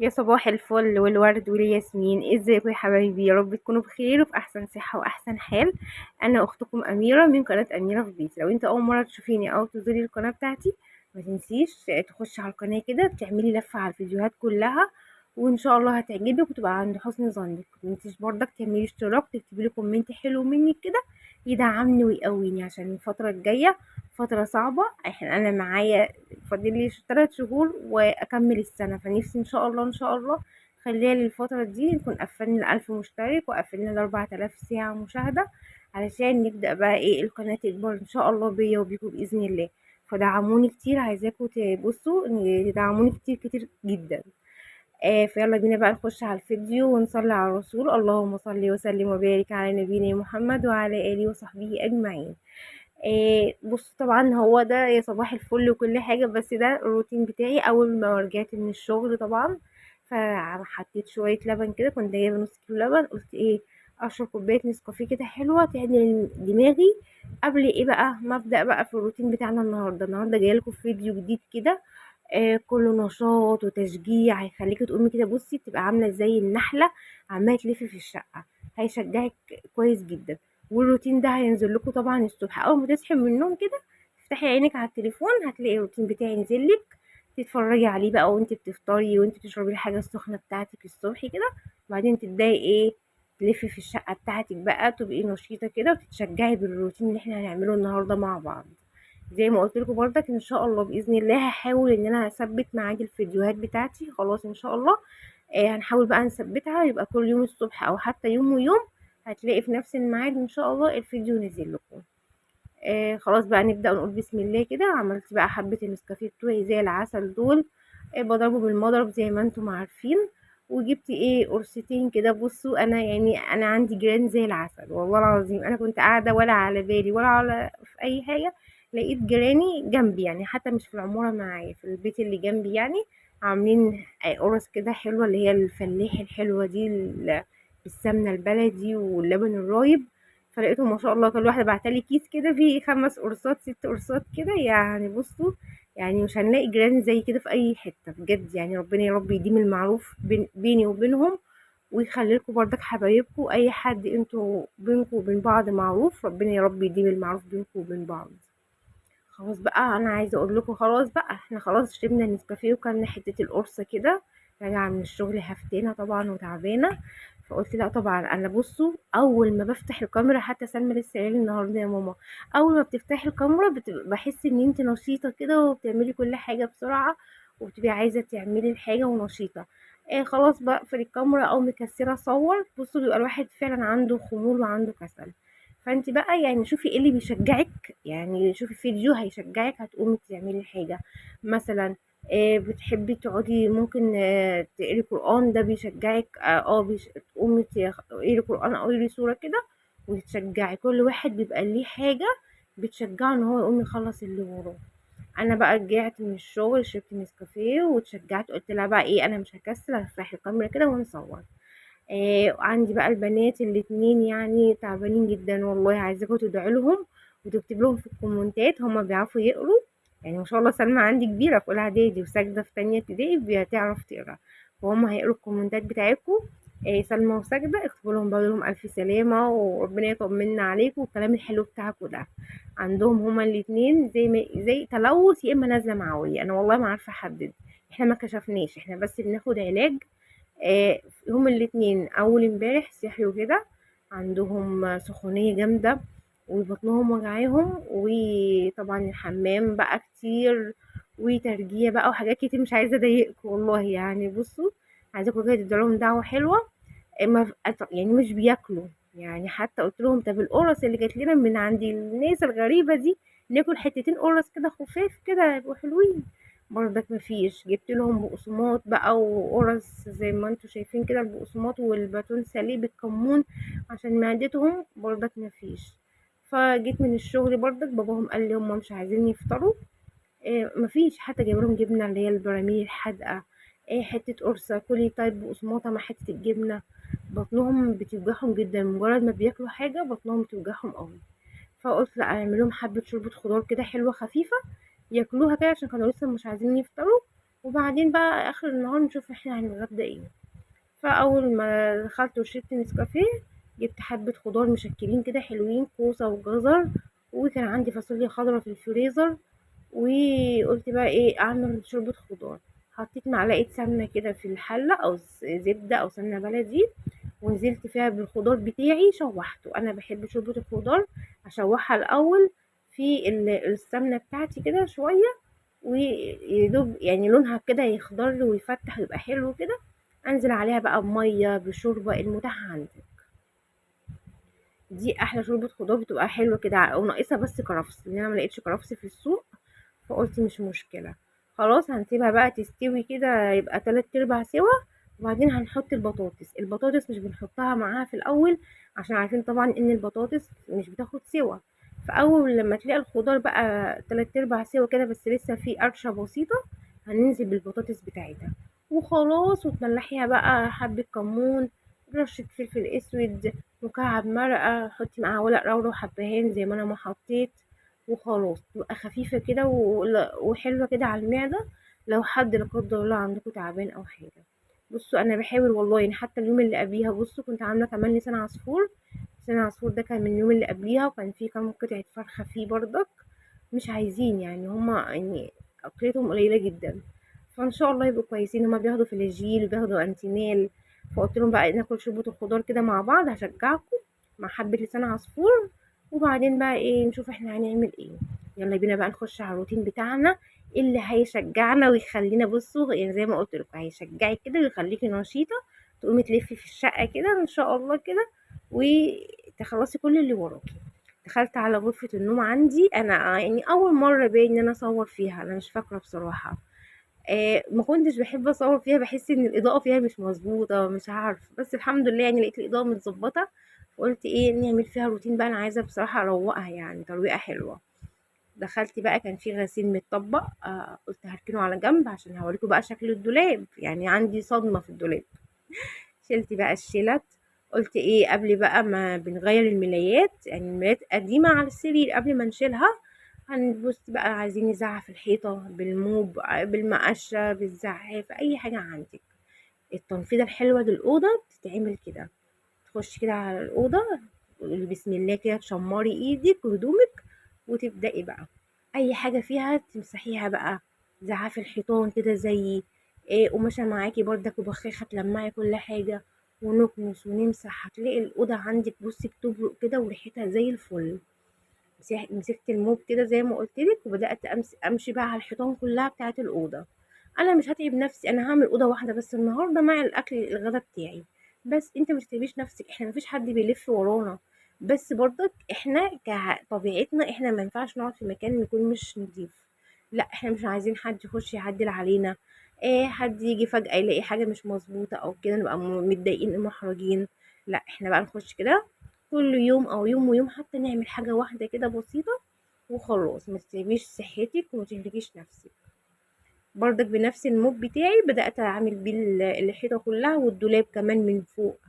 يا صباح الفل والورد والياسمين. ازيكم يا حبايبي؟ يا رب تكونوا بخير وفي احسن صحة واحسن حال. انا اختكم اميره من قناة اميره في بيتي. لو انت اول مرة تشوفيني او تزوري القناة بتاعتي ما تنسيش تخشي على القناة كده، تعملي لفه على الفيديوهات كلها وان شاء الله هتعجبك وتبقى عند حسن ظنك. ما تنسيش برضك تعملي اشتراك، تكتبي لي comment حلو منك كده يدعمني ويقويني، عشان الفترة الجاية فترة صعبة. احنا انا معايا فاضل لي 3 شهور واكمل السنة، فنفسي ان شاء الله ان شاء الله خليها للفترة دي نكون قفلنا 1000 مشترك وقفلنا 4000 ساعة مشاهده، علشان نبدا بقى ايه القناة تكبر ان شاء الله بيا وبيكم باذن الله. فدعموني كتير، عايزاكم تبصوا تدعموني كتير كتير جدا. فيلا بينا بقى نخش على الفيديو ونصلي على الرسول. اللهم صل وسلم وبارك على نبينا محمد وعلى اله وصحبه اجمعين. بصوا طبعا هو ده يا صباح الفل وكل حاجة، بس ده الروتين بتاعي اول ما رجعت من الشغل. طبعا فحطيت شوية لبن كده، كنت جايبه نص كيلو لبن، قلت ايه اشرب كوباية نسكافيه كده حلوة تعدل دماغي قبل ايه بقى ما ابدا بقى في الروتين بتاعنا النهارده. النهارده جاية لكم فيديو جديد كده كله نشاط وتشجيع، هيخليكي تقومي كده بصي تبقى عامله زي النحلة عماله تلفي في الشقة، هيشجعك كويس جدا. والروتين ده هينزل لكم طبعا الصبح اول ما تصحي من النوم كده، تفتحي عينك على التليفون هتلاقي الروتين بتاعي نزل لك، تتفرجي عليه بقى وانت بتفطري وانت بتشربي الحاجة السخنة بتاعتك الصبح كده، وبعدين تبداي ايه تلفي في الشقة بتاعتك بقى، تبقي نشيطه كده وتتشجعي بالروتين اللي احنا هنعمله النهارده مع بعض. زي ما قلت لكم برضك ان شاء الله باذن الله هحاول ان انا اثبت ميعاد الفيديوهات بتاعتي، خلاص ان شاء الله هنحاول بقى نثبتها، يبقى كل يوم الصبح او حتى يوم ويوم هتلاقي في نفس الميعاد ان شاء الله الفيديو نزل لكم. خلاص بقى نبدا نقول بسم الله كده. عملت بقى حبه النسكافيه بتوعي زي العسل دول، بضربه بالمضرب زي ما انتم عارفين، وجبت ايه قرصتين كده. بصوا انا يعني انا عندي جيران زي العسل والله العظيم، انا كنت قاعدة ولا على بالي ولا على في اي حاجة، لقيت جيراني جنبي، يعني حتى مش في العمارة معايا، في البيت اللي جنبي، يعني عاملين قرص كده حلوة اللي هي الفلاح الحلوة دي بالسمنه البلدي واللبن الرايب. فلقيتهم ما شاء الله كل واحدة بعتلي كيس كده فيه 5 قرصات 6 قرصات كده، يعني بصوا يعني مش هنلاقي جيران زي كده في اي حتة بجد. يعني ربنا يا رب يديم المعروف بيني وبينهم، ويخلي لكم برضك حبايبكم، اي حد انتوا بينكم وبين بعض معروف، ربنا يا رب يديم المعروف بينكم وبين بعض. خلاص بقى انا عايزه اقول لكم خلاص بقى احنا خلاص شربنا النسكافيه وكلنا حتة القرصه كده، راجعه من الشغل هفتانه طبعا وتعبانه، فقلت لا طبعا انا بصوا اول ما بفتح الكاميرا، حتى سلمى لسه قايله النهارده يا ماما اول ما بتفتحي الكاميرا بحس ان انت نشيطه كده وبتعملي كل حاجة بسرعة وبتبقي عايزه تعملي الحاجة ونشيطه. خلاص بقفل الكاميرا او مكسرة اصور، بصوا بيبقى الواحد فعلا عنده خمول وعنده كسل. فانت بقى يعني شوفي ايه اللي بيشجعك، يعني شوفي فيديو هيشجعك هتقومي تعملي الحاجة. مثلا بتحبي تقعدي ممكن تقري قرآن، ده بيشجعك، تقومي تقري قرآن او تقري سورة كده وتتشجعي. كل واحد بيبقى ليه حاجة بتشجعه ان هو يقوم يخلص اللي وراه. انا بقى رجعت من الشغل شربت نسكافيه وتشجعت، قلت لها بقى ايه انا مش هكسل، هفتح الكاميرا كده ونصور. عندي بقى البنات الاتنين يعني تعبانين جدا والله، عايزاكم تدعوا لهم وتكتب لهم في الكومنتات، هما بيعرفوا يقروا يعني ما شاء الله. سلمى عندي كبيرة في اولى اعدادي وساجده في تانية ابتدائي بتعرف تقرا، فهم هيقروا الكومنتات بتاعتكم. سلمى وساجده اكتبوا لهم بقى لهم الف سلامه وربنا يطمنا عليكم والكلام الحلو بتاعكم ده. عندهم هما الاتنين زي ما زي تلوث يا اما نازله معويه، انا والله ما عارفه احدد، احنا ما كشفناش، احنا بس بناخد علاج. هما الاتنين اول امبارح صحيوا كده عندهم سخونيه جامدة وبطنهم وجعاهم، وطبعا الحمام بقى كتير وترجيع بقى وحاجات كتير، مش عايزه اضايقكم والله. يعني بصوا عايزاكم كده تدوا لهم دعوه حلوة. ما يعني مش بياكلوا، يعني حتى قلت لهم طب القرص اللي جات لنا من عند الناس الغريبة دي ناكل حتتين قرص كده خفاف كده يبقوا حلوين، برضك مفيش. جبت لهم بقسماط بقى وقرص زي ما انتوا شايفين كده، البقسماط والباتون ساليه بالكمون عشان معدتهم، برضك مفيش. فجيت من الشغل برضك باباهم قال لي هما مش عايزين يفطروا، مفيش حتى جايب لهم جبنه اللي هي البراميل الحادقه، حتة قرصة كلي طيب بقسماطه مع حتة الجبنة. بطنهم بتوجعهم جدا، مجرد ما بياكلوا حاجة بطنهم بتوجعهم قوي. فقلت لا اعمل لهم حبه شوربة خضار كده حلوة خفيفة ياكلوها كده، عشان كانوا لسه مش عايزين يفطروا، وبعدين بقى اخر النهار نشوف احنا هنتغدى ايه. فاول ما دخلت وشربت نسكافيه، جبت حبه خضار مشكلين كده حلوين، كوسة وجزر، وكان عندي فاصوليا خضراء في الفريزر، وقلت بقى ايه، اعمل شوربة خضار. حطيت معلقه سمنه كده في الحلة، او زبدة او سمنه بلدي، ونزلت فيها بالخضار بتاعي شوحته. انا بحب شوربة الخضار اشوحها الاول في السمنة بتاعتي كده شوية، ويدوب يعني لونها كده يخضر ويفتح ويبقى حلو كده. انزل عليها بقى بميه بشوربه المتاحة عندك. دي احلى شوربة خضار، بتبقى حلوة كده، وناقصها بس كرفس، لان انا ما لقيتش كرفس في السوق، فقلت مش مشكلة. خلاص هنسيبها بقى تستوي كده، يبقى 3/4 سوا، وبعدين هنحط البطاطس. البطاطس مش بنحطها معاها في الاول، عشان عارفين طبعا ان البطاطس مش بتاخد سوا. فاول لما تلاقي الخضار بقى 3/4 سوا كده، بس لسه في قرشه بسيطة، هننزل بالبطاطس بتاعتها وخلاص. وتملحيها بقى حبه كمون، رشه فلفل اسود، مكعب مرقه، حطي معاها ورق لورا وحبهان زي ما انا ما حطيت، وخلاص. تبقى خفيفة كده وحلوه كده على المعدة، لو حد لا قدر الله عندكم تعبان او حاجة. بصوا انا بحاول والله، يعني حتى اليوم اللي قبليها بصوا كنت عامله كمان لسان عصفور. لسان عصفور ده كان من اليوم اللي قبليها، وكان فيه كام قطعه فرخة فيه برضك، مش عايزين يعني، هما يعني اكلتهم قليله جدا، فان شاء الله يبقوا كويسين. هما بياخدوا فلاجيل وبياخدوا انتينال، فقلت لهم بقى ناكل شوربة الخضار كده مع بعض، هشجعكم مع حبه لسان عصفور، وبعدين بقى ايه نشوف احنا هنعمل ايه. يلا بينا بقى نخش على الروتين بتاعنا اللي هيشجعنا ويخلينا، بصوا يعني زي ما قلت لكم هيشجعك كده ويخليكي نشيطه، تقومي تلفي في الشقة كده ان شاء الله كده، وتخلصي كل اللي وراكي. دخلت على غرفة النوم عندي انا، يعني اول مرة باين ان انا اصور فيها، انا مش فاكره بصراحة، ما كنتش بحب اصور فيها، بحس ان الاضاءة فيها مش مظبوطة، مش عارفه، بس الحمد لله يعني لقيت الاضاءة متظبطه، فقلت ايه نعمل فيها روتين بقى. انا عايزه بصراحة اروقها يعني ترويقه حلوة. دخلت بقى كان في غسيل متطبق، قلت هركنه على جنب عشان هوريكم بقى شكل الدولاب، يعني عندي صدمة في الدولاب. شلت بقى الشلت، قلت ايه قبل بقى ما بنغير الملايات، يعني الملايات قديمة على السرير، قبل ما نشيلها هنبص بقى، عايزين نزعف الحيطة بالموب، بالمقشه، بالزعاف، اي حاجة عندك. التنفيذه الحلوة للاوضه بتتعمل كده، تخش كده على الاوضة قولي بسم الله كده، تشمري ايدك وهدومك، وتبدأي بقى اي حاجة فيها تمسحيها بقى، زعاف الحيطان كده زي ايه، قماشة معاكي بردك وبخاخه تلمعي كل حاجة، ونكنس ونمسح. هتلاقي الاوضة عندك بصي بتبرق كده وريحتها زي الفل. مسكت الموب كده زي ما قلت لك، وبدات امشي بقى على الحيطان كلها بتاعه الاوضة. انا مش هتعب نفسي، انا هعمل اوضة واحدة بس النهارده مع الاكل الغدا بتاعي، بس انت مش تتعبيش نفسك، احنا مفيش حد بيلف ورانا، بس برضك احنا كطبيعتنا احنا ما ينفعش نقعد في مكان يكون مش نظيف، لا احنا مش عايزين حد يخش يعدل علينا، ايه حد يجي فجأة يلاقي حاجة مش مظبوطة او كده، نبقى متضايقين ومحرجين. لا احنا بقى نخش كده كل يوم او يوم ويوم، حتى نعمل حاجة واحدة كده بسيطة وخلاص، ما تتعبيش صحتك وما تهلكيش نفسك. برضك بنفس الموب بتاعي بدأت اعمل بيه الحيطة كلها والدولاب كمان من فوق،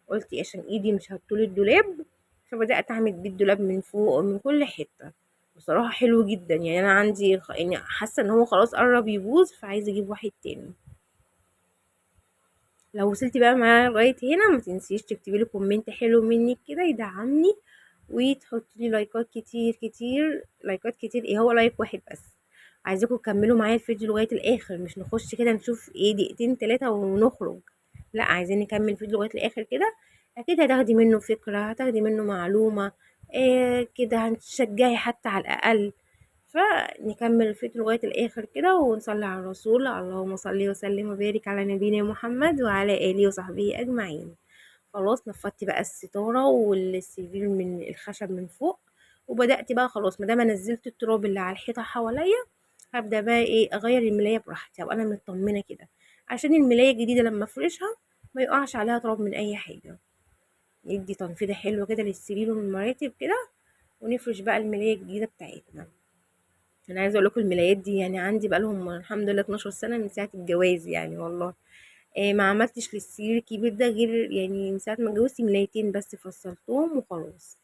قلت عشان ايدي مش هتطول الدولاب، فبدأت اعمل بيه الدولاب من فوق ومن كل حتة. بصراحة حلو جدا، يعني انا عندي يعني حاسة ان هو خلاص قرب يبوظ، فعايزة اجيب واحد تاني. لو وصلتي بقى معايا لغاية هنا ما تنسيش تكتبي لي comment حلو منك كده يدعمني، وتحطي لي لايكات كتير كتير، لايكات كتير ايه هو like واحد بس. عايزاكم تكملوا معايا الفيديو لغاية الاخر، مش نخش كده نشوف ايه دقيقتين تلاتة ونخرج، لا عايزين نكمل الفيديو لغاية الاخر كده. اكيد هتاخدي منه فكرة، هتاخدي منه معلومة، إيه كده هتشجعي حتى على الاقل. فنكمل الفيديو لغاية الاخر كده، ونصلي على الرسول، اللهم صل وسلم وبارك على نبينا محمد وعلى اله وصحبه اجمعين. خلاص نفضتي بقى الستارة والسرير من الخشب من فوق، وبدات بقى خلاص ما دام نزلت التراب اللي على الحيطة حواليا، هبدا بقى ايه اغير الملايه براحتي، ابقى انا مطمنه كده، عشان الملايه الجديدة لما افرشها ما يقعش عليها تراب من اي حاجة. ندي تنفيضه حلوة كده للسرير والمراتب كده، ونفرش بقى الملايه الجديدة بتاعتنا. انا عايزه اقول لكم الملايات دي يعني عندي بقى لهم الحمد لله 12 سنة من ساعة الجواز، يعني والله ما عملتش للسرير الكبير ده غير يعني من ساعة ما اتجوزت ملايتين بس فصلتهم وخلاص.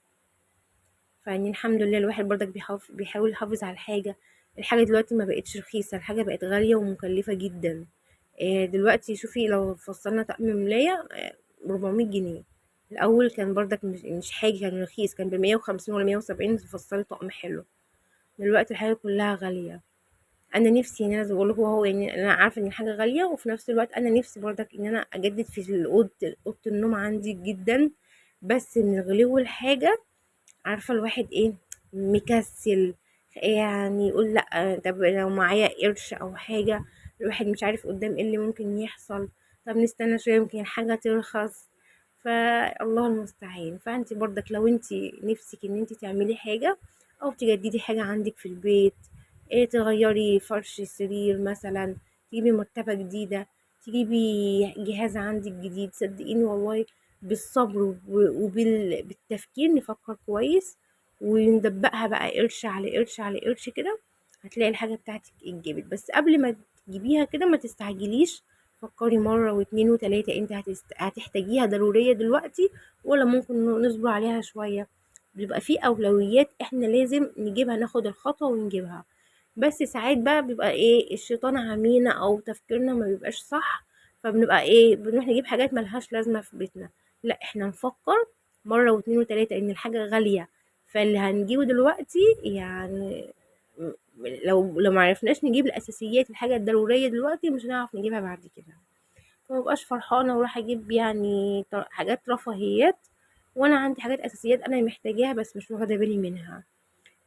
فيعني الحمد لله الواحد برضك بيحاول يحافظ على الحاجة، الحاجة دلوقتي ما بقتش رخيصة، الحاجة بقت غالية ومكلفه جدا. دلوقتي شوفي لو فصلنا طقم ملايه 400 جنيه. الاول كان بردك مش حاجة، كان رخيص، كان ب150 ولا 170 تفصلي طقم حلو. دلوقتي الحاجة كلها غالية. انا نفسي ان انا زي ما بقول لكم اهو، يعني انا عارفه ان الحاجة غالية، وفي نفس الوقت انا نفسي بردك ان انا اجدد في اوضة النوم عندي جدا، بس من غلو الحاجة عارفه الواحد ايه، مكسل يعني، يقول لا طب لو معايا قرش او حاجة، الواحد مش عارف قدام ايه اللي ممكن يحصل، طب نستنى شوية يمكن الحاجة ترخص، فالله المستعان. فانت برضك لو انت نفسك ان انت تعملي حاجة او تجددي حاجة عندك في البيت، ايه، تغيري فرش السرير مثلا، تجيبي مرتبه جديدة، تجيبي جهاز عندك جديد، صدقيني والله بالصبر وبالتفكير نفكر كويس وندبقها بقى قرش على قرش على قرش كده، هتلاقي الحاجة بتاعتك اتجابت. بس قبل ما تجيبيها كده ما تستعجليش، فكري مرة واتنين وتلاتة، انت هتحتاجيها ضرورية دلوقتي ولا ممكن نصبر عليها شوية. بيبقى في أولويات احنا لازم نجيبها، ناخد الخطوة ونجيبها. بس ساعات بقى بيبقى ايه، الشيطان عمينا او تفكيرنا ما بيبقاش صح، فبنبقى ايه، بنروح نجيب حاجات ملهاش لازمة في بيتنا. لا، احنا نفكر مرة واتنين وتلاتة ان الحاجة غالية، فاللي هنجيبه دلوقتي يعني لو ما عرفناش نجيب الاساسيات، الحاجة الضرورية دلوقتي، مش هنعرف نجيبها بعد كده. فمبقاش فرحانة واروح اجيب يعني حاجات رفاهيات وانا عندي حاجات اساسيات انا محتاجاها بس مش واخده بالي منها.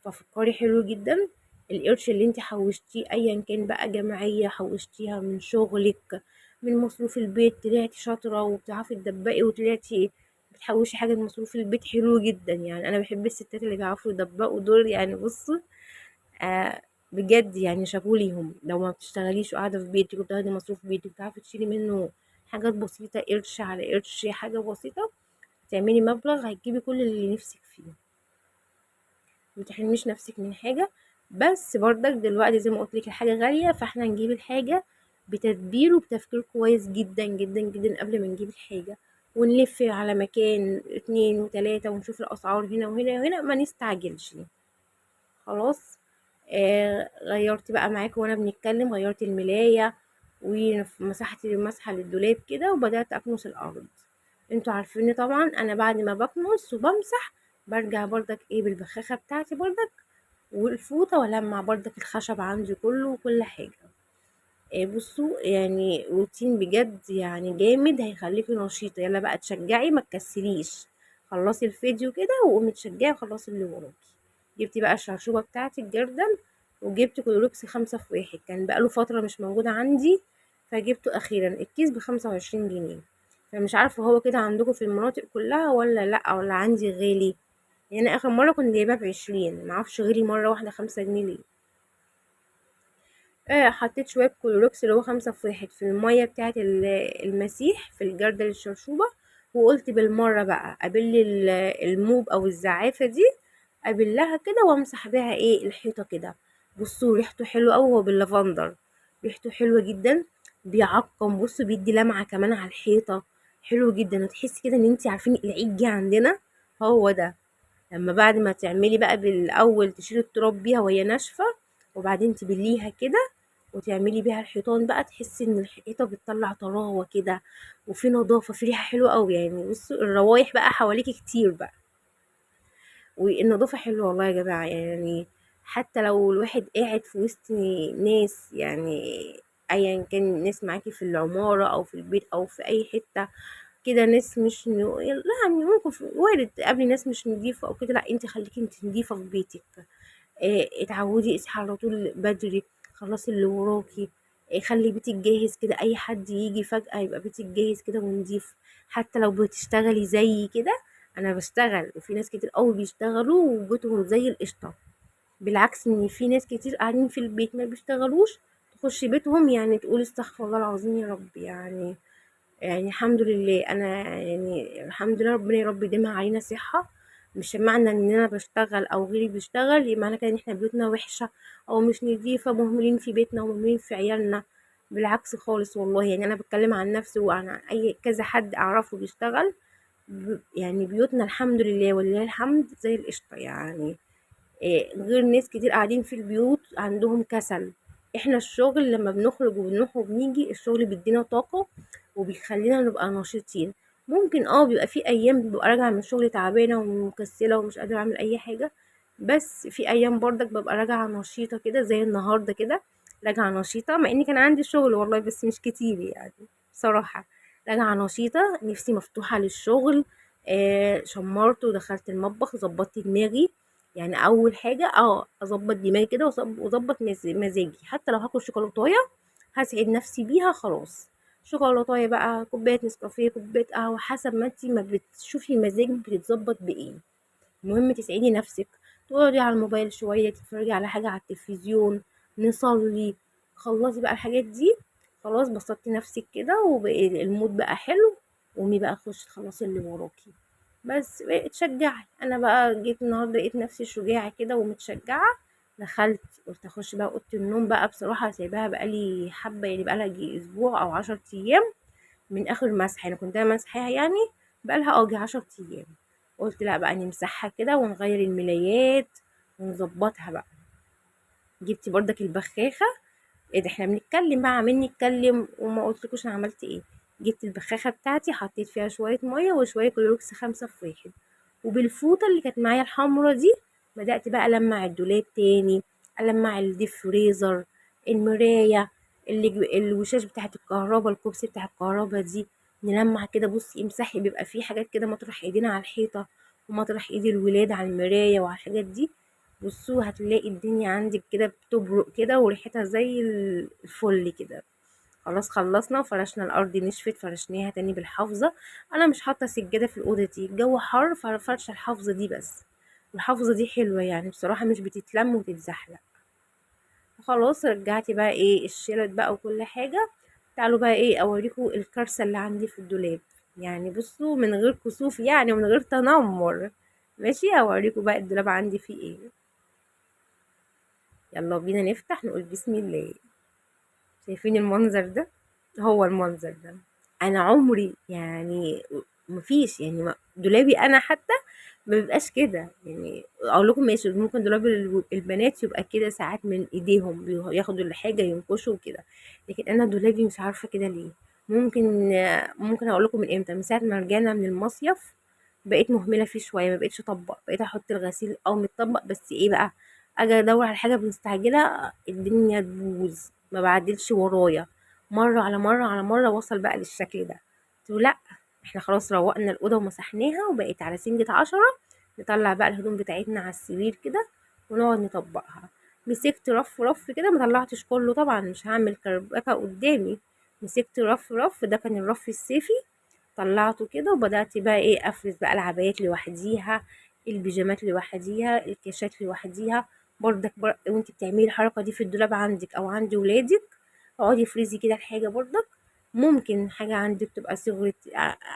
ففكري حلو جدا. القرش اللي انت حوشتيه ايا كان بقى، جمعية حوشتيها من شغلك، من مصروف البيت، طلعتي شاطرة وبتعرفي تدبقي وطلعتي بتحوشي حاجة من مصروف البيت، حلو جدا. يعني انا بحب الستات اللي بيعرفوا يدبقوا دول، يعني بصوا، بجد يعني شابوه ليهم. لو ما بتشتغليش وقاعدة في بيتك وبتاخدي مصروف بيتك وبتعرفي تشيلي منه حاجات بسيطة، قرش على قرش، حاجة بسيطة، تعملي مبلغ هتجيبي كل اللي نفسك فيه، ما تحرميش نفسك من حاجة. بس برضك دلوقتي زي ما قلت لك الحاجة غالية، فاحنا نجيب الحاجة بتدبير وبتفكير كويس جدا جدا جدا قبل ما نجيب الحاجة، ونلف على مكان 2 و3 ونشوف الأسعار هنا وهنا وهنا، ما نستعجلش. خلاص، غيرت بقى معاكم وانا بنتكلم، غيرت الملاية ومسحت المسحة للدولاب كده، وبدأت أكنس الأرض. انتوا عارفيني طبعا انا بعد ما بكنس وبمسح برجع برضك ايه بالبخاخة بتاعتي برضك والفوطة، والمع برضك الخشب عندي كله وكل حاجة. بصوا يعني روتين بجد يعني جامد، هيخليكي نشيطة. يلا بقى تشجعي، ما تكسليش، خلصي الفيديو كده وقومي تشجعي وخلصي اللي وراكي. جبتي بقى الشرشوبة بتاعتي الجردل، وجبت كلوركس 5 في 1، كان بقاله فترة مش موجود عندي فجبته أخيرا. الكيس ب25 جنيه، فمش عارفة هو كده عندكم في المناطق كلها ولا لأ، ولا عندي غالي. يعني أنا آخر مرة كنت جايباه ب20، معرفش غالي مرة واحدة 5 جنيه ليه. حطيت شوية كلوركس اللي هو 5 في 1 في المية بتاعت المسيح في الجردل الشرشوبة، وقلت بالمرة بقى أبل الموب أو الزعافة دي، أبلها كده وأمسح بيها إيه الحيطة كده. بصوا ريحته حلوة أوي، هو باللافندر ريحته حلوة جدا، بيعقم، بصوا بيدي لمعة كمان على الحيطة، حلو جدا. وتحسي كده إن انتي عارفين العيد جه عندنا، هو ده لما بعد ما تعملي بقى بالأول تشيلي التراب بيها وهي ناشفة، وبعدين تبليها كده وتعملي بيها الحيطان بقى، تحسي ان الحيطة بتطلع طراوه كده وفي نظافة، في ريحه حلوة قوي. يعني بصوا الروايح بقى حواليكي كتير بقى، والنظافة حلوة والله يا جماعة. يعني حتى لو الواحد قاعد في وسط ناس، يعني ايا كان ناس معاكي في العمارة او في البيت او في اي حتة كده، ناس مش لا يعني ممكن وارد تقابلي ناس مش نظيفة او كده، لا انت خليكي انت نظيفة في بيتك. اتعودي اصحي على طول بدري، خلصي اللي وراكي، خلي بيتك جاهز كده، اي حد يجي فجأة يبقى بيتك جاهز كده ونضيف. حتى لو بتشتغلي زي كده، انا بشتغل وفي ناس كتير قوي بيشتغلوا وبيتهم زي القشطة، بالعكس ان في ناس كتير قاعدين في البيت ما بيشتغلوش، تخش بيتهم يعني تقول استغفر الله العظيم يا رب. يعني الحمد لله، انا يعني الحمد لله ربنا يا رب يديمها علينا صحة. مش معنى ان انا بشتغل او غيري بيشتغل يبقى معنى كده ان احنا بيوتنا وحشة او مش نظيفة، مهملين في بيتنا ومهملين في عيالنا، بالعكس خالص والله. يعني انا بتكلم عن نفسي وعن اي كذا حد اعرفه بيشتغل، يعني بيوتنا الحمد لله ولله الحمد زي القشطة. يعني غير ناس كتير قاعدين في البيوت عندهم كسل. احنا الشغل لما بنخرج وبنروح وبنيجي الشغل بيدينا طاقة وبيخلينا نبقى نشيطين. ممكن بيبقى في ايام ببقى راجعه من الشغل تعبانة ومكسله ومش قادرة اعمل اي حاجة، بس في ايام برضك ببقى راجعه نشيطه كده زي النهارده كده، راجعه نشيطه مع اني كان عندي شغل والله بس مش كتير يعني بصراحة. راجعه نشيطه، نفسي مفتوحة للشغل. شمرت ودخلت المطبخ، ظبطت دماغي. يعني اول حاجة اظبط دماغي كده واظبط مزاجي، حتى لو هاكل شوكولاتايه هسعد نفسي بيها خلاص. شوكولاتايه بقى، كوباية نسكافيه، كوباية قهوة، حسب ما انتي ما بتشوفي مزاجك بتتظبط بايه. المهم تسعدي نفسك، تقعدي على الموبايل شوية، تتفرجي على حاجة على التلفزيون، نصلي، خلصي بقى الحاجات دي خلاص، بسطتي نفسك كده وبقى ال mood بقى حلو، قومي بقى خش تخلصي اللي وراكي بس اتشجعي. انا بقى جيت النهارده لقيت نفسي شجاعة كده ومتشجعه، دخلت قلت اخش بقى اوضة النوم بقى. بصراحة سايباها بقالي حبه، يعني بقالها جي اسبوع او 10 ايام من اخر مسح، يعني كنت انا مسحاها يعني بقالها جي 10 ايام. قلت لا بقى نمسحها كده ونغير الملايات ونظبطها بقى. جبتي بردك البخاخه، ايه ده احنا بنتكلم بقى، عمالين نتكلم وما قلتلكوش انا عملت ايه. جبت البخاخه بتاعتي، حطيت فيها شوية مية وشوية كلوركس 5 في 1، وبالفوطه اللي كانت معايا الحمرا دي بدات بقى المع الدولاب تاني، المع الديب فريزر، المراية، الوشاش بتاعت الكهرباء، الكوبس بتاع الكهرباء دي نلمع كده. بصي امسحي، بيبقى فيه حاجات كده مطرح ايدينا على الحيطة ومطرح ايد الولاد على المراية وعلى الحاجات دي. بصوا هتلاقي الدنيا عندك كده بتبرق كده وريحتها زي الفل كده. خلاص خلصنا وفرشنا الارض، نشفت فرشناها تاني بالحافظه. انا مش حاطه سجادة في الاوضة دي، الجو حر ففرشه الحافظة دي بس، والحافظه دي حلوة يعني بصراحة، مش بتتلم وتتزحلق. خلاص رجعتي بقى الشلت بقى وكل حاجة. تعالوا بقى اوريكم الكارثة اللي عندي في الدولاب، يعني بصوا من غير كسوف يعني ومن غير تنمر، ماشي. اوريكم بقى الدولاب عندي فيه ايه. يلا بينا نفتح نقول بسم الله. شايفين المنظر ده؟ هو المنظر ده انا عمري يعني مفيش، يعني دولابي انا حتى ما بيبقاش كده. يعني اقول لكم ماشي، ممكن دولاب البنات يبقى كده ساعات من ايديهم بياخدوا الحاجة ينكشوا وكده، لكن انا دولابي مش عارفه كده ليه. ممكن اقول لكم من امتى، من ساعة ما رجعنا من المصيف بقيت مهملة فيه شوية، ما بقيتش اطبق، بقيت احط الغسيل او متطبق بس ايه بقى، اجي ادور على حاجة مستعجلة الدنيا تبوظ، ما بعدلش ورايا، مرة على مرة على مرة وصل بقى للشكل ده. قلت له لا احنا خلاص روقنا الاوضة ومسحناها وبقت على سنجة 10، نطلع بقى الهدوم بتاعتنا على السرير كده ونقعد نطبقها. مسكت رف رف كده، ما طلعتش كله طبعا، مش هعمل كربكه قدامي، مسكت رف رف، ده كان الرف الصيفي طلعته كده، وبدات بقى افرز بقى العبايات لوحديها، البيجامات لوحديها، الكاشات لوحديها. برضك وانت بتعملي الحركة دي في الدولاب عندك او عند ولادك، اقعدي افرزي كده الحاجة. برضك ممكن حاجة عندك تبقى صغرت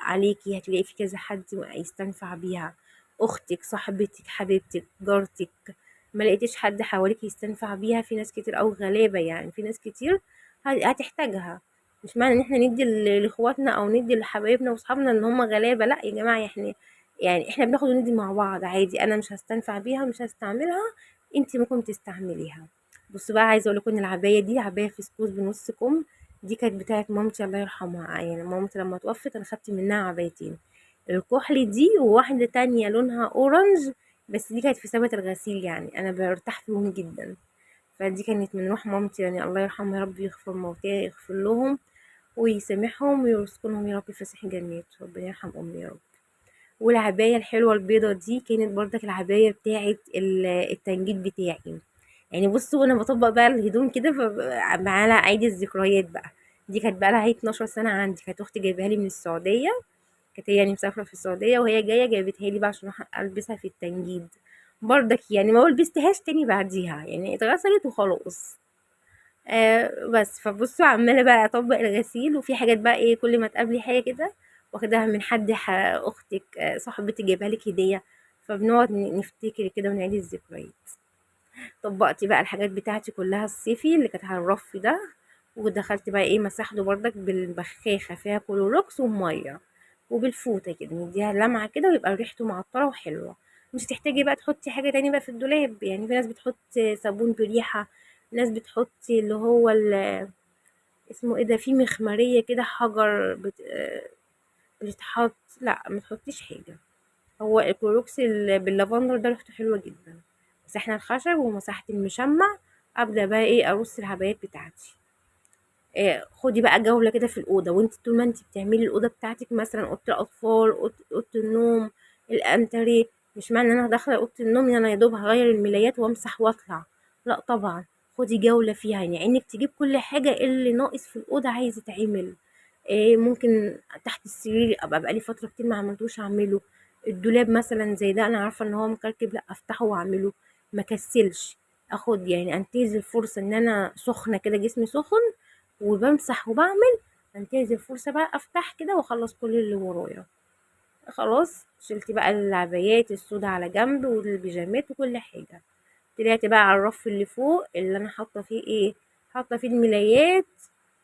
عليكي، هتلاقي في كذا حد يستنفع بيها، اختك، صاحبتك، حبيبتك، جارتك. ما لقيتيش حد حواليك يستنفع بيها، في ناس كتير او غلابة يعني، في ناس كتير هتحتاجها. مش معنى ان احنا ندي لاخواتنا او ندي لحبايبنا واصحابنا ان هم غلابة، لا يا جماعة، احنا بناخد وندي مع بعض عادي. انا مش هستنفع بيها ومش هستعملها، انتي ممكن تستعمليها. بصوا بقى، عايزه اقول لكم ان العباية دي عباية فسكوز بنص كم، دي كانت بتاعه مامتي الله يرحمها. يعني مامتي لما توفت انا خدت منها عبايتين، الكحلي دي وواحدة تانية لونها اورنج، بس دي كانت في سبت الغسيل، يعني انا برتاح فيهم جدا. فدي كانت من روح مامتي، يعني الله يرحمها يا رب، يغفر موتاها يغفر لهم ويسامحهم ويرزقهم يا رب فسيح جنات، ربنا يرحم امي يا رب. والعباية الحلوة البيضة دي كانت برضك العباية بتاعة التنجيد بتاعي. يعني بصوا انا بطبق بقى الهدوم كده معانا عادي الذكريات بقى. دي كانت بقى لها 12 سنة عندي، كانت اختي جايباها لي من السعودية، كانت هي يعني مسافرة في السعودية وهي جاية جايبتها لي بقى عشان اروح البسها في التنجيد برضك، يعني ما لبستهاش تاني بعديها، يعني اتغسلت وخلاص. بس فبصوا عمالة بقى اطبق الغسيل، وفي حاجات بقى كل ما تقابلي حاجة كده واخداها من حد، اختك، صاحبتك جايبها لك هدية، فبنقعد نفتكر كده ونعيد الذكريات. طبقتي بقى الحاجات بتاعتي كلها الصيفي اللي كانت على الرف ده، ودخلت بقى مسحته بردك بالبخاخة فيها كلوروكس ومية وبالفوطة كده، نديها لمعة كده ويبقى ريحته معطرة وحلوة. مش تحتاجي بقى تحطي حاجة تاني بقى في الدولاب. يعني في ناس بتحط صابون بريحه، ناس بتحط اللي هو اسمه ايه ده، في مخمريه كده حجر بتتحط. لا ما تحطيش حاجة، هو الكلوروكس باللافندر ده ريحته حلوة جدا. مسحنا الخشب ومسحت المشمع، ابدا بقى ايه ارص العبايات بتاعتي. خدي بقى جولة كده في الاوضة، وانت طول ما انت بتعملي الاوضة بتاعتك، مثلا اوضة الاطفال، اوضة النوم، الانتريه، مش معنى ان انا داخله اوضة النوم ان انا يا دوب هغير الملايات وامسح واطلع، لا طبعا خدي جولة فيها، يعني عينك تجيب كل حاجة اللي ناقص في الاوضة عايزه تعمل. ممكن تحت السرير ابقى بقالي فترة كتير ما عملتوش اعمله. الدولاب مثلا زي ده انا عارفه ان هو مكركب، لا افتحه واعمله، ما كسلش، اخد يعني انتهز الفرصة ان انا سخنة كده، جسمي سخن وبمسح وبعمل، انتهز الفرصة بقى افتح كده واخلص كل اللي ورايا. خلاص شلت بقى العبايات السوداء على جنب والبيجامات وكل حاجة. طلعت بقى على الرف اللي فوق اللي انا حاطه فيه ايه، حاطه فيه الملايات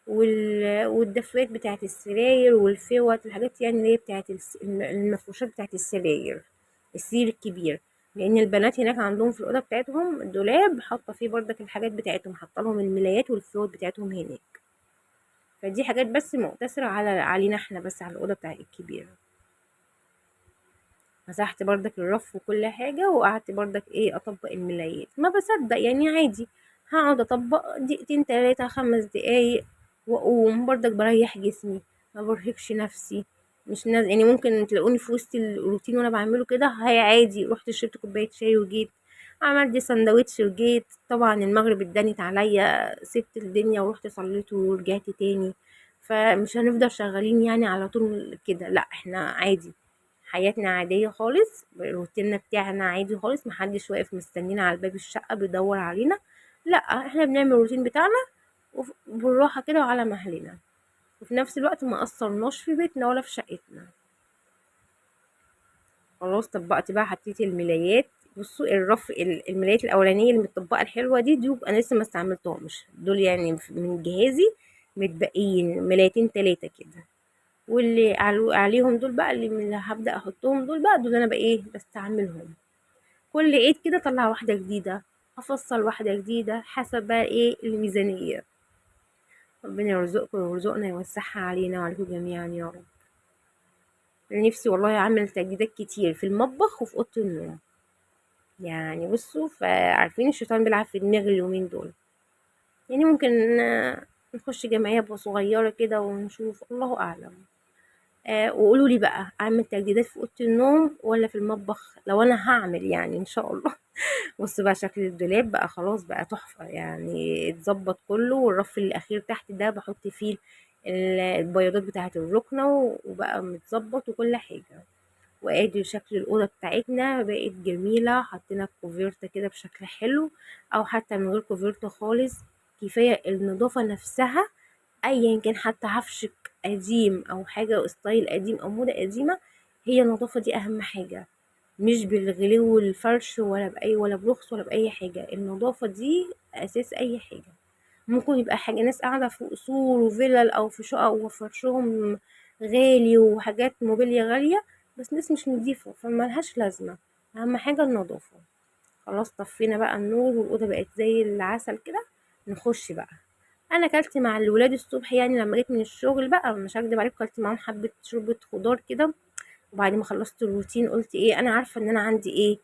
والدفات بتاعت السراير والفوط، الحاجات يعني اللي هي بتاعت المفروشات بتاعت السراير، السرير الكبير، لان البنات هناك عندهم في الاوضة بتاعتهم دولاب حاطه فيه بردك الحاجات بتاعتهم، حاطه لهم الملايات والفوط بتاعتهم هناك. فدي حاجات بس مقتصرة علينا احنا بس، على الاوضة بتاعت الكبيرة. مسحت بردك الرف وكل حاجة، وقعدت بردك ايه اطبق الملايات، ما بصدق يعني عادي هقعد اطبق دقيقتين 3 5 دقايق واقوم، بردك بريح جسمي، ما برهقش نفسي، مش ناز... يعني ممكن تلاقوني في وسط الروتين وانا بعمله كده هاي عادي، رحت شربت كوباية شاي وجيت، عملت سندوتش وجيت. طبعا المغرب اتدنت عليا، سبت الدنيا ورحت صليت ورجعت تاني. فمش هنفضل شغالين يعني على طول كده، لا احنا عادي حياتنا عادية خالص، روتيننا بتاعنا عادي خالص، محدش واقف مستنينا على باب الشقة بيدور علينا، لا احنا بنعمل الروتين بتاعنا بالراحة كده وعلى مهلنا، وفي نفس الوقت ما قصرناش في بيتنا ولا في شقتنا. خلاص طبقت بقى، حطيت الملايات. بصوا الرف الملايات الاولانية اللي متطبقه الحلوة دي انا لسه ما استعملتهمش دول، يعني من جهازي متبقيين ملايتين 3 كده، واللي عليهم دول بقى اللي من هبدا احطهم دول بقى، دول انا بقى ايه بستعملهم كل عيد كده، اطلع واحدة جديدة، افصل واحدة جديدة حسب بقى ايه الميزانية. ربنا يرزقكم ويرزقنا يوسعها علينا وعليكم جميعا يا رب. انا نفسي والله اعمل تجديدات كتير في المطبخ وفي اوضة النوم، يعني بصوا فعارفين الشيطان بيلعب في دماغي اليومين دول، يعني ممكن نخش جمعية صغيرة كده ونشوف، الله اعلم. وقولوا لي بقى اعمل تجديدات في اوضة النوم ولا في المطبخ لو انا هعمل، يعني ان شاء الله. بصوا بقى شكل الدولاب بقى خلاص بقى تحفة، يعني اتظبط كله. والرف الاخير تحت ده بحط فيه البياضات بتاعه الركنه وبقى متظبط وكل حاجة. وادي شكل الاوضة بتاعتنا بقت جميلة، حطينا الكوفيرتا كده بشكل حلو، او حتى من غير كوفيرتا خالص، كفاية النظافة نفسها. ايا كان حتى عفشك قديم او حاجة ستايل قديم او موضة قديمة، هي النظافة دي اهم حاجة، مش بالغلو والفرش ولا باي ولا برخص ولا باي حاجة، النظافة دي اساس اي حاجة. ممكن يبقى حاجة ناس قاعدة في قصور وفلل او في شقق وفرشهم غالي وحاجات موبيليا غالية، بس ناس مش نظيفة فملهاش لازمه، اهم حاجة النظافة. خلاص طفينا بقى النور والاوضه بقت زي العسل كده. نخش بقى، انا اكلت مع الولاد الصبح، يعني لما جيت من الشغل بقى مش هكدب عليكم اكلت معاهم حبه شوربة خضار كده، وبعد ما خلصت الروتين قلت ايه، انا عارفه ان انا عندي ايه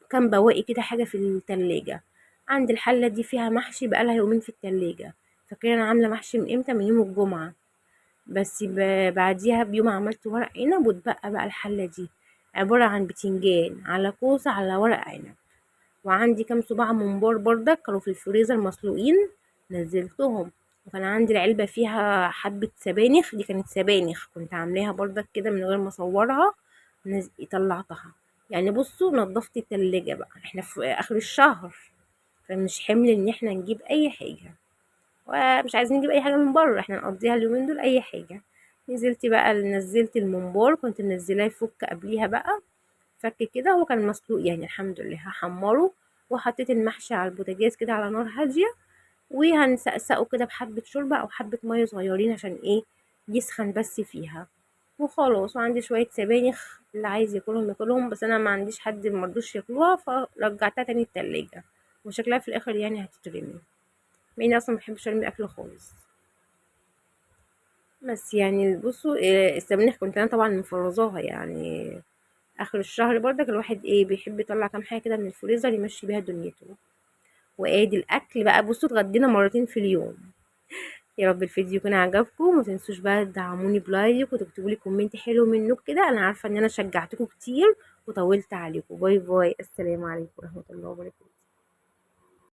كام بواقي كده حاجة في التلاجة، عندي الحلة دي فيها محشي بقالها يومين في التلاجة، فاكرين انا عامله محشي من امتى؟ من يوم الجمعة، بس بعديها بيوم عملت ورق عنب، واتبقى بقى الحلة دي عبارة عن بتنجان على كوسة على ورق عنب، وعندي كام صباع ممبار بردك كانوا في الفريزر مسلوقين نزلتهم، وكان عندي العلبة فيها حبة سبانخ، دي كانت سبانخ كنت عاملاها بردك كده من غير ما اصورها، طلعتها. يعني بصوا نظفت التلاجة بقى، احنا في اخر الشهر فمش حمل ان احنا نجيب اي حاجة، ومش عايزين نجيب اي حاجة من بره، احنا نقضيها اليومين دول اي حاجة. نزلت بقى، نزلت الممبار كنت منزلاه يفك قبليها بقى، فك كده، هو كان مسلوق يعني الحمد لله. هحمره وحطيت المحشي على البوتاجاز كده على نار هادية، وهنسقسقه كده بحبة شوربة او حبة مية صغيرين عشان ايه يسخن بس فيها. وخلاص. وعندي شوية سبانخ اللي عايز ياكلهم ياكلهم، بس انا ما عنديش حد مرضوش ياكلوها، فرجعتها تاني التلاجة، وشكلها في الاخر يعني هتترمي، مع اني اصلا ما بحبش ارمي اكل خالص. بس يعني بصوا السبانخ كنت انا طبعا مفرزاها، يعني اخر الشهر برضك الواحد ايه بيحب يطلع كام حاجة كده من الفريزر يمشي بيها دنيته. وادي الاكل بقى، بصوا اتغدينا مرتين في اليوم. يا رب الفيديو يكون عجبكم، وما تنسوش بقى تدعموني ب like وتكتبوا لي comment حلو منكم كده، انا عارفه ان انا شجعتكم كتير وطولت عليكم. bye bye، السلام عليكم ورحمة الله وبركاته.